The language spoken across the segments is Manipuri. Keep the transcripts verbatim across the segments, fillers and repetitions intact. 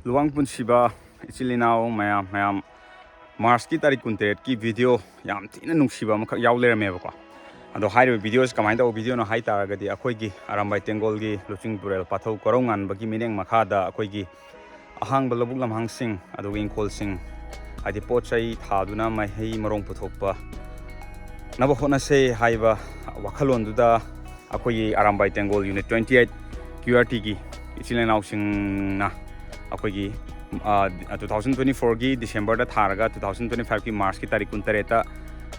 ꯂꯨꯋꯥꯡ ꯄꯨꯟꯁꯤꯕ ꯏꯆꯤꯜ ꯏꯅꯥꯎ ꯃꯌꯥꯝ, ꯃꯌꯥꯝ, ꯃꯥꯔꯁꯀꯤ ꯇꯥꯔꯤꯛ ꯀꯨꯟꯇꯔꯦꯠꯀꯤ ꯚꯤꯗꯤꯑꯣ ꯌꯥꯝ ꯊꯤꯅ ꯅꯨꯡꯁꯤꯕ ꯑꯃꯈꯛ ꯌꯥꯎ ꯂꯩꯔꯝꯃꯦꯕꯀꯣ꯫ ꯑꯗꯣ ꯍꯥꯏꯔꯤꯕ ꯚꯤꯗꯤꯑꯣꯁꯤ ꯀꯃꯥꯏꯅ ꯇꯧꯕ ꯚꯤꯗꯤꯑꯣꯅꯣ ꯍꯥꯏ ꯇꯥꯔꯒꯗꯤ, ꯑꯩꯈꯣꯏꯒꯤ ꯑꯔꯥꯝꯕꯥꯏ ꯇꯦꯡꯒꯣꯜꯒꯤ ꯂꯨꯆꯤꯡ ꯄꯨꯔꯦꯜ ꯄꯥꯊꯧ ꯀꯣꯔꯧꯉꯥꯟꯕꯒꯤ ꯃꯤꯠꯌꯦꯡ ꯃꯈꯥꯗ ꯑꯩꯈꯣꯏꯒꯤ ꯑꯍꯥꯡꯕ ꯂꯧꯕꯨꯛ ꯂꯝꯍꯥꯡꯁꯤꯡ, ꯑꯗꯨꯒ ꯏꯪꯈꯣꯜꯁꯤꯡ, ꯍꯥꯏꯗꯤ ꯄꯣꯠ ꯆꯩ ꯊꯥꯗꯨꯅ ꯃꯍꯩ ꯃꯔꯣꯡ ꯄꯨꯊꯣꯛꯄ ꯅꯕ ꯍꯣꯠꯅꯁꯦ ꯍꯥꯏꯕ ꯋꯥꯈꯜꯂꯣꯟꯗꯨꯗ ꯑꯩꯈꯣꯏꯒꯤ Arambai Tenggol unit twenty eight Q R ꯇꯤꯒꯤ ꯏꯆꯤꯜ ꯏꯅꯥꯎꯁꯤꯡꯅ ꯑꯩꯈꯣꯏꯒꯤ, ꯑ, two thousand twenty fourꯒꯤ ꯗꯤꯁꯦꯝꯕꯔꯗ ꯊꯥꯔꯒ two thousand twenty fiveꯀꯤ ꯃꯥꯔꯁꯀꯤ ꯇꯥꯔꯤꯛ ꯀꯨꯟꯇꯔꯦꯠꯇ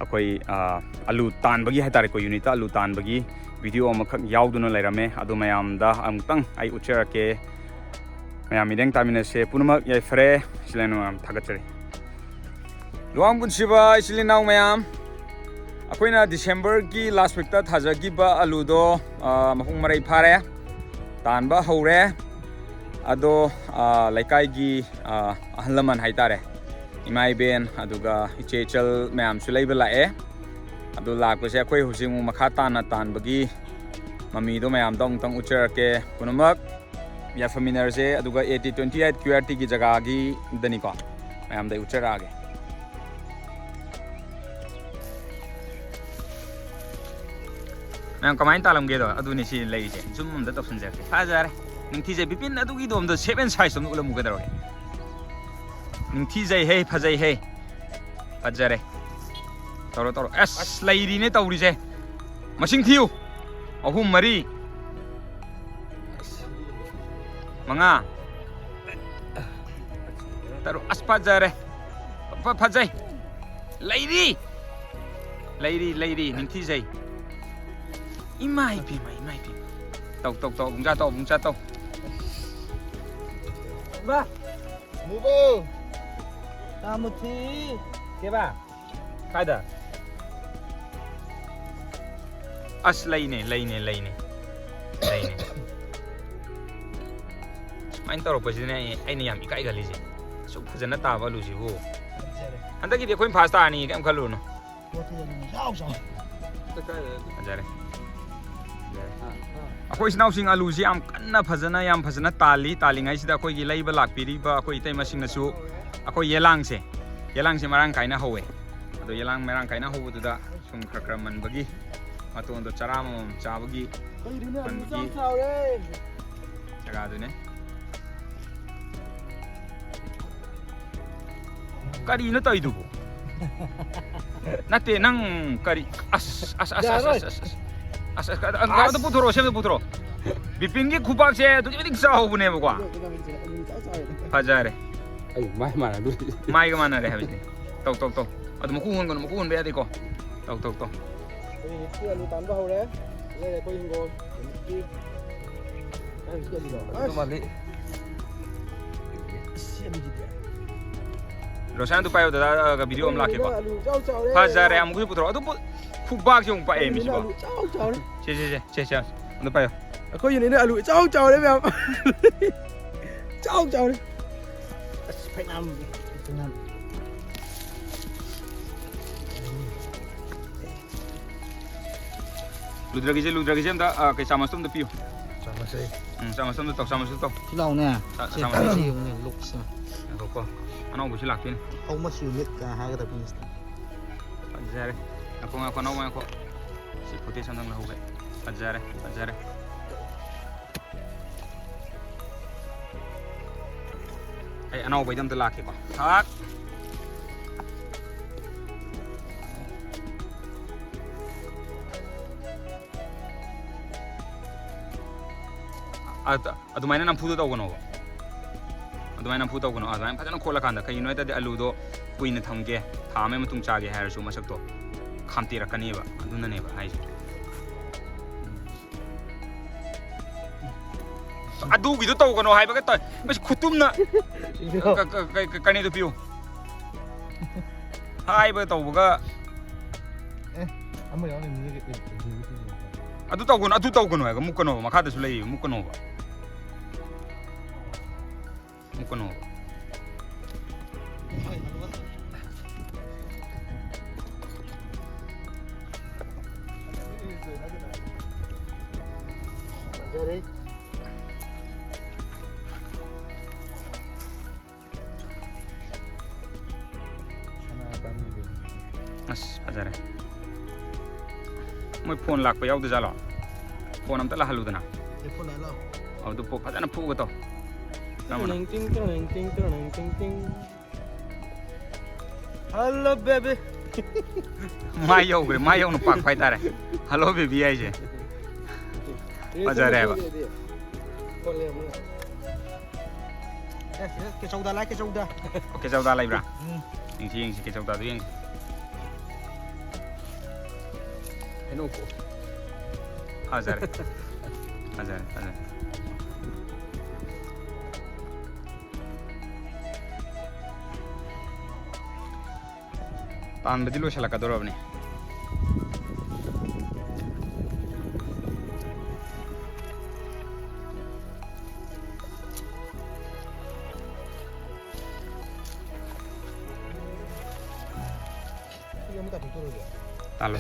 ꯑꯩꯈꯣꯏ, ꯑ, ꯑꯂꯨ ꯇꯥꯟꯕꯒꯤ ꯍꯥꯏꯇꯥꯔꯦꯀꯣ, ꯌꯨꯅꯤꯠꯇ ꯑꯂꯨ ꯇꯥꯟꯕꯒꯤ ꯚꯤꯗꯤꯑꯣ ꯑꯃꯈꯛ ꯌꯥꯎꯗꯨꯅ ꯂꯩꯔꯝꯃꯦ꯫ ꯑꯗꯨ ꯃꯌꯥꯝꯗ ꯑꯃꯨꯛꯇꯪ ꯑꯩ ꯎꯠꯆꯔꯛꯀꯦ꯫ ꯃꯌꯥꯝ ꯃꯤꯠꯌꯦꯡ ꯇꯥꯃꯤꯟꯅꯁꯦ꯫ ꯄꯨꯝꯅꯃꯛ ꯌꯥꯏꯐꯔꯦ꯫ ꯏꯆꯤꯜ ꯏꯅꯥꯎ ꯃꯌꯥꯝ ꯊꯥꯒꯠꯆꯔꯤ꯫ ꯂꯨꯋꯥꯡ ꯄꯨꯟꯁꯤꯕ ꯏꯆꯤꯜ ꯏꯅꯥꯎ ꯃꯌꯥꯝ, ꯑꯩꯈꯣꯏꯅ ꯗꯤꯁꯦꯝꯕꯔꯒꯤ ꯂꯥꯁ ꯋꯤꯛꯇ ꯊꯥꯖꯈꯤꯕ ꯑꯂꯨꯗꯣ, ꯑ, ꯃꯄꯨꯡ ꯃꯔꯩ ꯐꯥꯔꯦ, ꯇꯥꯟꯕ ꯍꯧꯔꯦ꯫ ꯑꯗꯣ, ꯑ, ꯂꯩꯀꯥꯏꯒꯤ, ꯑ, ꯑꯍꯜ ꯂꯃꯟ ꯍꯥꯏꯇꯥꯔꯦ, ꯏꯃꯥ ꯏꯕꯦꯟ, ꯑꯗꯨꯒ ꯏꯆꯦ ꯏꯆꯜ ꯃꯌꯥꯝꯁꯨ ꯂꯩꯕ ꯂꯥꯛꯑꯦ꯫ ꯑꯗꯨ ꯂꯥꯛꯄꯁꯦ ꯑꯩꯈꯣꯏ ꯍꯧꯖꯤꯛ ꯑꯃꯨꯛ ꯃꯈꯥ ꯇꯥꯅ ꯇꯥꯟꯕꯒꯤ ꯃꯃꯤꯗꯣ ꯃꯌꯥꯝꯗ ꯑꯃꯨꯛꯇꯪ ꯎꯠꯆꯔꯛꯀꯦ꯫ ꯄꯨꯝꯅꯃꯛ ꯌꯥꯏꯐꯃꯤꯟꯅꯔꯁꯦ꯫ ꯑꯗꯨꯒ A T twenty eight Q R ꯇꯤꯒꯤ ꯖꯒꯥꯒꯤꯗꯅꯤꯀꯣ, ꯃꯌꯥꯝꯗ ꯑꯩ ꯎꯠꯆꯔꯛꯑꯒꯦ꯫ ꯃꯌꯥꯝ ꯀꯃꯥꯏꯅ ꯇꯥꯜꯂꯝꯒꯦꯗꯣ ꯑꯗꯨꯅꯤ ꯁꯤ ꯂꯩꯔꯤꯁꯦ꯫ ꯖꯨꯝ ꯑꯝꯇ ꯇꯧꯁꯤꯟꯖꯔꯛꯀꯦ꯫ ꯐꯖꯔꯦ꯫ ꯅꯤꯡꯊꯤꯖꯩ꯫ ꯕꯤꯄꯤꯟ, ꯑꯗꯨꯒꯤꯗꯣ ꯑꯝꯇ shape and size ꯑꯝꯇ ꯎꯠꯂꯝꯃꯨ ꯀꯩꯗꯧꯔꯒꯦ? ꯅꯤꯡꯊꯤꯖꯩ ꯍꯦ, ꯐꯖꯩ ꯍꯦ꯫ ꯐꯖꯔꯦ꯫ ꯇꯧꯔꯣ, ꯇꯧꯔꯣ꯫ ꯑꯁ, ꯂꯩꯔꯤꯅꯦ ꯇꯧꯔꯤꯁꯦ꯫ ꯃꯁꯤꯡ ꯊꯤꯌꯨ꯫ ꯑꯍꯨꯝ, ꯃꯔꯤ, ꯃꯉꯥ, ꯇꯔꯨꯛ꯫ ꯑꯁ, ꯐꯖꯔꯦ꯫ ꯐ-, ꯐꯖꯩ꯫ ꯂꯩꯔꯤ꯫ ꯂꯩꯔꯤ, ꯂꯩꯔꯤ꯫ ꯅꯤꯡꯊꯤꯖꯩ꯫ ꯏꯃꯥ ꯏꯄꯦꯝꯃ, ꯏꯃꯥ ꯏꯄꯦꯝꯃ꯫ ꯇꯧ, ꯇꯧ, ꯇꯧ꯫ ꯑꯕꯨꯡꯆꯥ ꯇꯧ, ꯑꯕꯨꯡꯆꯥ ꯇꯧ꯫ ꯏꯃꯥ꯫ ꯃꯨꯕꯧ꯫ ꯇꯥꯃꯨꯊꯤ꯫ ꯀꯦꯕꯥ? ꯀꯥꯏꯗ? ꯑꯁ, ꯂꯩꯅꯦ, ꯂꯩꯅꯦ, ꯂꯩꯅꯦ꯫ ꯂꯩꯅꯦ꯫ ꯁꯨꯃꯥꯏꯅ ꯇꯧꯔꯛꯄꯁꯤꯗꯅꯦ ꯑꯩ, ꯑꯩꯅ ꯌꯥꯝ ꯏꯀꯥꯏꯒꯜꯂꯤꯁꯦ꯫ ꯑꯁꯨꯛ ꯐꯖꯅ ꯇꯥꯕ ꯑꯂꯨꯁꯤꯕꯨ꯫ ꯐꯖꯔꯦ꯫ ꯍꯟꯗꯛꯀꯤꯗꯤ ꯑꯩꯈꯣꯏꯅ ꯐꯥꯔꯁ ꯇꯥꯔꯅꯤ, ꯀꯩꯝ ꯈꯜꯂꯨꯅꯨ꯫ ꯄꯣꯠꯇꯨꯗꯤ ꯑꯗꯨꯝ ꯏꯆꯥꯎ ꯆꯥꯎ꯫ ꯐꯖꯔꯦ꯫ ꯐꯖꯔꯦ꯫ ꯑꯥ, ꯑꯥ꯫ ꯑꯩꯈꯣꯏ ꯏꯆꯤꯟ ꯏꯅꯥꯎꯁꯤꯡ ꯑꯂꯨꯁꯤ ꯌꯥꯝ ꯀꯟꯅ ꯐꯖꯅ, ꯌꯥꯝ ꯐꯖꯅ ꯇꯥꯜꯂꯤ꯫ ꯇꯥꯜꯂꯤꯉꯩꯁꯤꯗ ꯑꯩꯈꯣꯏꯒꯤ ꯂꯩꯕ ꯂꯥꯛꯄꯤꯔꯤꯕ ꯑꯩꯈꯣꯏ ꯏꯇꯩꯃꯁꯤꯡꯅꯁꯨ ꯑꯩꯈꯣꯏ ꯌꯦꯂꯥꯡꯁꯦ, ꯌꯦꯂꯥꯡꯁꯦ ꯃꯔꯥꯡ ꯀꯥꯏꯅ ꯍꯧꯋꯦ꯫ ꯑꯗꯣ ꯌꯦꯂꯥꯡ ꯃꯔꯥꯡ ꯀꯥꯏꯅ ꯍꯧꯕꯗꯨꯗ ꯁꯨꯝ ꯈꯔ ꯈꯔ ꯃꯟꯕꯒꯤ, ꯃꯇꯣꯟꯗꯣ ꯆꯔꯥ ꯑꯃꯃꯝ ꯆꯥꯕꯒꯤ ꯀꯩꯅꯣꯅꯦ, ꯑꯂꯨ ꯃꯟꯕꯒꯤ ꯆꯥꯎ ꯆꯥꯎꯔꯦ꯫ ꯖꯒꯥꯗꯨꯅꯦ꯫ ꯀꯔꯤꯅꯣ ꯇꯧꯔꯤꯗꯨꯕꯨ? ꯅꯠꯇꯦ, ꯅꯪ ꯀꯔꯤ? ꯑꯁ, ꯑꯁ, ꯑꯁ, ꯑꯁ, ꯌꯥꯔꯣꯏ꯫ ꯑꯁ, ꯑꯁ, ꯑꯁ, ꯑꯁ, ꯑꯁ, ꯑꯁ, ꯑꯝꯇ ꯄꯨꯊꯣꯔꯛꯑꯣ, ꯁꯤ ꯑꯝꯇ ꯄꯨꯊꯣꯔꯛꯑꯣ꯫ ꯕꯤꯄꯤꯟꯒꯤ ꯈꯨꯕꯥꯛꯁꯦ ꯑꯗꯨꯛꯀꯤ ꯃꯇꯤꯛ ꯆꯥꯎꯕꯅꯦꯕꯀꯣ꯫ ꯐꯖꯔꯦ꯫ ꯑꯩ ꯃꯥꯏ ꯃꯥꯟꯅꯗꯣꯏ꯫ ꯃꯥꯏꯒ ꯃꯥꯟꯅꯔꯦ ꯍꯥꯏꯕꯁꯤꯅꯦ꯫ ꯇꯧ, ꯇꯧ, ꯇꯧ꯫ ꯑꯗꯨ ꯃꯀꯨ ꯍꯣꯟꯒꯅꯨ, ꯃꯀꯨ ꯍꯣꯟꯕ ꯌꯥꯗꯦꯀꯣ꯫ ꯇꯧ, ꯇꯧ, ꯇꯧ꯫ ꯑꯩꯈꯣꯏ ꯍꯧꯖꯤꯛꯇꯤ ꯑꯂꯨ ꯇꯥꯟꯕ ꯍꯧꯔꯦ꯫ ꯂꯩꯔꯦ ꯑꯩꯈꯣꯏ ꯍꯤꯡꯒꯣꯜ꯫ ꯍꯧꯖꯤꯛꯇꯤ ꯀꯥꯏ ꯍꯧꯖꯤꯛꯇꯤ ꯑꯂꯨ ꯇꯥꯟꯕ? ꯑꯗꯨ ꯃꯥꯜꯂꯤ꯫ ꯑꯁ, ꯁꯤ ꯑꯂꯨꯁꯤꯗꯤ꯫ ꯔꯣꯁꯟ, ꯑꯗꯨ ꯄꯥꯏꯌꯣ, ꯗꯗꯥꯒ ꯚꯤꯗꯤꯑꯣ ꯑꯃ ꯂꯥꯛꯀꯦꯀꯣ꯫ ꯑꯂꯨ ꯏꯆꯥꯎ ꯆꯥꯎꯔꯦ꯫ ꯐꯖꯔꯦ, ꯑꯃꯨꯛꯁꯨ ꯄꯨꯊꯣꯔꯛꯑꯣ꯫ ꯑꯗꯨ ꯄꯨ-, ꯈꯨꯕꯥꯛꯁꯦ ꯑꯃꯨꯛ ꯄꯥꯛꯑꯦ, ꯑꯩꯈꯣꯏ ꯃꯤꯁꯤꯕꯣ꯫ ꯑꯂꯨ ꯏꯆꯥꯎ ꯆꯥꯎꯔꯦ꯫ ꯁꯦ, ꯁꯦ, ꯁꯦ, ꯁꯦ, ꯁꯦ, ꯑꯗꯨ ꯄꯥꯏꯌꯣ꯫ ꯑꯩꯈꯣꯏ ꯌꯨꯅꯤꯠꯅ ꯑꯂꯨ ꯏꯆꯥꯎ ꯆꯥꯎꯔꯦ ꯃꯌꯥꯝ꯫ ꯏꯆꯥꯎ ꯆꯥꯎꯔꯦ꯫ ꯑꯁ, ꯐꯩꯅꯥꯝ, ꯐꯩꯅꯥꯝ꯫ ꯂꯨꯗ꯭ꯔꯒꯤꯁꯦ, ꯂꯨꯗ꯭ꯔꯒꯤꯁꯦ ꯑꯝꯇ, ꯑ, ꯀꯩ, ꯆꯥꯃꯁꯇꯣ ꯑꯝꯇ ꯄꯤꯌꯨ꯫ ꯆꯥꯃꯁꯁꯦ꯫ ꯎꯝ, ꯆꯥꯃꯁꯇꯣ ꯑꯝꯇ ꯇꯧ, ꯆꯥꯃꯁꯇꯣ ꯇꯧ꯫ ꯁꯤ ꯂꯥꯎꯅꯦ꯫ ꯆꯥ-, ꯁꯤ ꯆꯥꯃꯁꯇꯣ꯫ ꯁꯤ ꯌꯦꯡꯉꯨꯅꯦ, ꯂꯨꯛꯁꯦ꯫ ꯉꯥꯏꯈꯣꯀꯣ꯫ ꯑꯅꯧꯕꯁꯨ ꯂꯥꯛꯇꯣꯏꯅꯦ꯫ How much you need ꯀꯥꯏꯅ ꯍꯥꯏꯒꯗꯕꯅꯤ ꯁꯤꯗ꯫ ꯐꯖꯔꯦ꯫ ꯉꯥꯏꯈꯣ, ꯉꯥꯏꯈꯣ, ꯑꯅꯧꯕ ꯉꯥꯏꯈꯣ꯫ ꯁꯤ footage ꯑꯝꯇꯪ ꯂꯧꯍꯧꯒꯦ꯫ ꯐꯖꯔꯦ, ꯐꯖꯔꯦ꯫ ꯑꯩ ꯑꯅꯧꯕꯩꯗ ꯑꯝꯇ ꯂꯥꯛꯀꯦꯀꯣ꯫ ꯊꯥꯛ꯫ ꯑ-, ꯑꯗꯨꯃꯥꯏꯅ ꯅꯝꯐꯨꯗ ꯇꯧꯒꯅꯣꯕ꯫ ꯑꯗꯨꯃꯥꯏꯅ ꯅꯝꯐꯨ ꯇꯧꯒꯅꯣ꯫ ꯑꯗꯨꯃꯥꯏꯅ ꯐꯖꯅ ꯈꯣꯠꯂꯀꯥꯟꯗ, ꯀꯩꯒꯤꯅꯣ ꯍꯥꯏ ꯇꯥꯔꯗꯤ ꯑꯂꯨꯗꯣ ꯀꯨꯏꯅ ꯊꯝꯒꯦ, ꯊꯥ ꯑꯃꯒꯤ ꯃꯇꯨꯡ ꯆꯥꯒꯦ ꯍꯥꯏꯔꯁꯨ ꯃꯁꯛꯇꯣ ꯈꯥꯝꯇꯦꯔꯛꯀꯅꯦꯕ꯫ ꯑꯗꯨꯅꯅꯦꯕ ꯍꯥꯏꯁꯦ꯫ ꯑꯗꯨꯒꯤꯗꯣ ꯇꯧꯒꯅꯣ ꯍꯥꯏꯕꯒ ꯇꯧ-, ꯃꯁꯤ ꯈꯨꯇꯨꯝꯅ ꯀ-, ꯀ-, ꯀ-, ꯀ-, ꯀꯩꯅꯣꯗꯣ ꯄꯤꯌꯨ꯫ ꯍꯥꯏꯕꯒ ꯇꯧꯕꯒ꯫ ꯑꯦ, ꯑꯃ ꯌꯥꯎꯔꯦ, ꯃꯤꯒ ꯑꯦ, ꯑꯦ, ꯑꯦ, ꯑꯗꯨ ꯇꯧꯒꯅꯨ, ꯑꯗꯨ ꯇꯧꯒꯅꯨ ꯍꯥꯏꯕ, ꯃꯨꯛꯀꯅꯣꯕ, ꯃꯈꯥꯗꯁꯨ ꯂꯩꯌꯦꯕ, ꯃꯨꯛꯀꯅꯣꯕ꯫ ꯃꯨꯛꯀꯅꯣꯕ꯫ ꯑꯁ, ꯐꯖꯔꯦ꯫ ꯃꯣꯏ ꯐꯣꯟ ꯂꯥꯛꯄ ꯌꯥꯎꯗꯖꯥꯠꯂꯣ? ꯐꯣꯟ ꯑꯝꯇ ꯂꯥꯛꯍꯜꯂꯨꯗꯅ꯫ ꯑꯗꯨ ꯐꯖꯅ ꯐꯨꯒ ꯇꯧ꯫ ꯀꯔꯝꯕꯅꯣ? ꯇꯤꯡ, ꯇꯤꯡ, ꯇꯤꯡ, ꯇꯤꯡ, ꯇꯤꯡ, ꯇꯤꯡ꯫ Hello, baby. ꯃꯥ ꯌꯧꯈ꯭ꯔꯦ, ꯃꯥ ꯌꯧꯅ ꯄꯥꯛꯄ ꯍꯥꯏꯇꯥꯔꯦ꯫ Hello, baby ꯍꯥꯏꯁꯦ꯫ ꯐꯖꯔꯦꯕ꯫ ꯀꯦꯆꯧꯗ ꯂꯥꯏ, ꯀꯦꯆꯧꯗ꯫ ꯑꯣ, ꯀꯦꯆꯧꯗ ꯂꯩꯕ꯭ꯔꯥ? ꯎꯝ꯫ ꯌꯦꯡꯁꯤ, ꯌꯦꯡꯁꯤ, ꯀꯦꯆꯧꯗꯗꯨ ꯌꯦꯡꯁꯤ꯫ ꯍꯩꯅꯧ ꯈꯣꯛ꯫ ꯐꯖꯔꯦ꯫ ꯐꯖꯔꯦ, ꯐꯖꯔꯦ꯫ ꯇꯥꯟꯕꯗꯤ ꯂꯣꯏꯁꯤꯜꯂꯛꯀꯗꯧꯔꯕꯅꯤ꯫ ꯇꯥꯜꯂꯣ꯫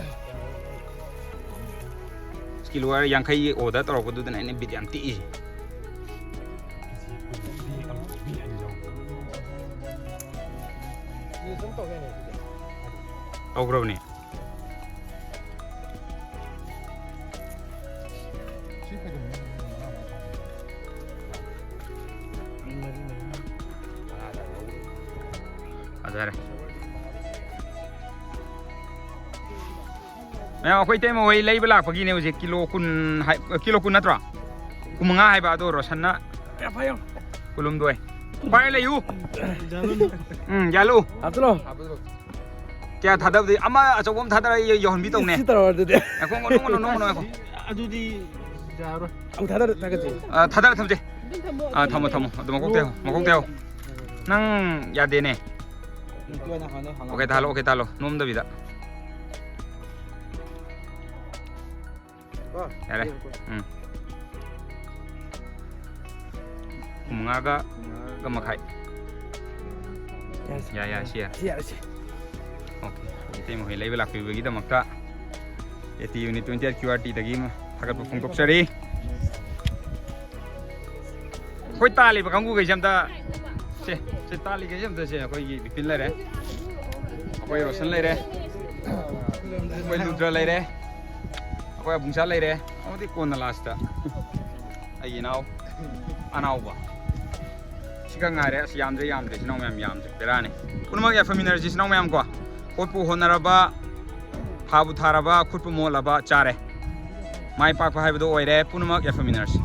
ꯀꯤꯂꯣ ꯌꯥꯡꯈꯩꯒꯤ order ꯇꯧꯔꯛꯄꯗꯨꯗꯅꯦ ꯑꯩꯅ ꯕꯤꯠ ꯌꯥꯝ ꯇꯦꯛꯏꯁꯦ꯫ ꯇꯧꯈ꯭ꯔꯕꯅꯦ꯫ ꯐꯖꯔꯦ꯫ ꯃꯌꯥꯝ, ꯑꯩꯈꯣꯏ ꯏꯇꯩꯃ ꯍꯣꯏ ꯂꯩꯕ ꯂꯥꯛꯄꯒꯤꯅꯦ ꯍꯧꯖꯤꯛ꯫ ꯀꯤꯂꯣ ꯀꯨꯟ ꯍꯥꯏ-, ꯀꯤꯂꯣ ꯀꯨꯟ ꯅꯠꯇ꯭ꯔꯣ? ꯀꯨꯟꯃꯉꯥ ꯍꯥꯏꯕ ꯑꯗꯣ ꯔꯣꯁꯟꯅ ꯀꯨꯟꯍꯨꯝꯗꯣꯏ꯫ ꯄꯥꯏꯔ ꯂꯩꯌꯨ꯫ ꯎꯝ, ꯌꯥꯜꯂꯨ꯫ ꯍꯥꯞꯆꯤꯜꯂꯣ꯫ ꯀꯌꯥ ꯊꯥꯗꯕꯗꯤ ꯑꯃ ꯑꯆꯧꯕ ꯑꯃ ꯊꯥꯗꯔ ꯑꯩ ꯌꯧꯍꯟꯕꯤ ꯇꯧꯅꯦ꯫ ꯁꯤ ꯇꯧꯔꯣ ꯑꯗꯨꯗꯤ꯫ ꯉꯥꯏꯈꯣ, ꯉꯥꯏꯈꯣ, ꯅꯣꯡꯃ, ꯅꯣꯡꯃ, ꯅꯣꯡꯃ, ꯉꯥꯏꯈꯣ꯫ ꯑꯗꯨꯗꯤ ꯌꯥꯔꯣꯏ꯫ ꯑꯃꯨꯛ ꯊꯥꯗꯔ ꯊꯥꯒꯠꯁꯤ꯫ ꯑ, ꯊꯥꯗꯔ ꯊꯝꯁꯦ꯫ ꯑꯗꯨꯝ ꯊꯝꯃꯣ, ꯑ, ꯊꯝꯃꯣ, ꯊꯝꯃꯣ꯫ ꯑꯗꯨ ꯃꯀꯣꯛꯇ ꯌꯥꯎ, ꯃꯀꯣꯛꯇ ꯌꯥꯎ꯫ ꯅꯪ ꯌꯥꯗꯦꯅꯦ꯫ ꯑꯣꯀꯦ, ꯊꯥꯜꯂꯣ, ꯑꯣꯀꯦ, ꯊꯥꯜꯂꯣ꯫ ꯅꯣꯝꯗꯕꯤꯗ꯫ ꯀꯣ? ꯌꯥꯔꯦ꯫ ꯌꯦꯡꯉꯨꯀꯣ꯫ ꯎꯝ꯫ ꯀꯨꯟꯃꯉꯥꯒ ꯒ ꯃꯈꯥꯏ꯫ ꯌꯥꯔꯦ, ꯁꯤ ꯌꯥꯔꯦ, ꯁꯤ ꯌꯥꯔꯦ꯫ ꯁꯤ ꯌꯥꯔꯦ, ꯁꯤ꯫ ꯑꯣꯀꯦ꯫ ꯏꯇꯩꯃ ꯍꯣꯏ ꯂꯩꯕ ꯂꯥꯛꯄꯤꯕꯒꯤꯗꯃꯛꯇ AT Unit twenty eight QRT ꯗꯒꯤ ꯑꯃ ꯊꯥꯒꯠꯄ ꯐꯣꯡꯗꯣꯛꯆꯔꯤ꯫ ꯑꯩꯈꯣꯏ ꯇꯥꯜꯂꯤꯕ ꯀꯥꯡꯕꯨꯈꯩꯁꯦ ꯑꯝꯇ, ꯁꯦ, ꯁꯦ ꯇꯥꯜꯂꯤꯈꯩꯁꯦ ꯑꯝꯇ ꯁꯦ, ꯑꯩꯈꯣꯏꯒꯤ ꯕꯤꯄꯤꯟ ꯂꯩꯔꯦ, ꯑꯩꯈꯣꯏ ꯔꯣꯁꯟ ꯂꯩꯔꯦ, ꯑꯩꯈꯣꯏ ꯂꯨꯗ꯭ꯔ ꯂꯩꯔꯦ, ꯑꯩꯈꯣꯏ ꯑꯕꯨꯡꯁꯥ ꯂꯩꯔꯦ, ꯑꯃꯗꯤ ꯀꯣꯟꯅ ꯂꯥꯁꯇ ꯑꯩꯒꯤ ꯏꯅꯥꯎ ꯑꯅꯥꯎꯕ꯫ ꯁꯤꯒ ꯉꯥꯏꯔꯦ꯫ ꯑꯁ, ꯌꯥꯝꯗ꯭ꯔꯦ, ꯌꯥꯝꯗ꯭ꯔꯦ, ꯏꯆꯤꯟ ꯏꯅꯥꯎ ꯃꯌꯥꯝ ꯌꯥꯝꯗ꯭ꯔꯦ, ꯕꯦꯔꯥꯅꯤ꯫ ꯄꯨꯝꯅꯃꯛ ꯌꯥꯏꯐꯃꯤꯟꯅꯔꯁꯤ ꯏꯆꯤꯟ ꯏꯅꯥꯎ ꯃꯌꯥꯝ ꯀꯣ꯫ ꯍꯣꯠꯄꯨ ꯍꯣꯠꯅꯔꯕ, ꯐꯥꯕꯨ ꯊꯥꯔꯕ, ꯈꯨꯠꯄꯨ ꯃꯣꯠꯂꯕ ꯆꯥꯔꯦ꯫ ꯃꯥꯏ ꯄꯥꯛꯄ ꯍꯥꯏꯕꯗꯣ ꯑꯣꯏꯔꯦ꯫ ꯄꯨꯝꯅꯃꯛ ꯌꯥꯏꯐꯃꯤꯟꯅꯔꯁꯤ꯫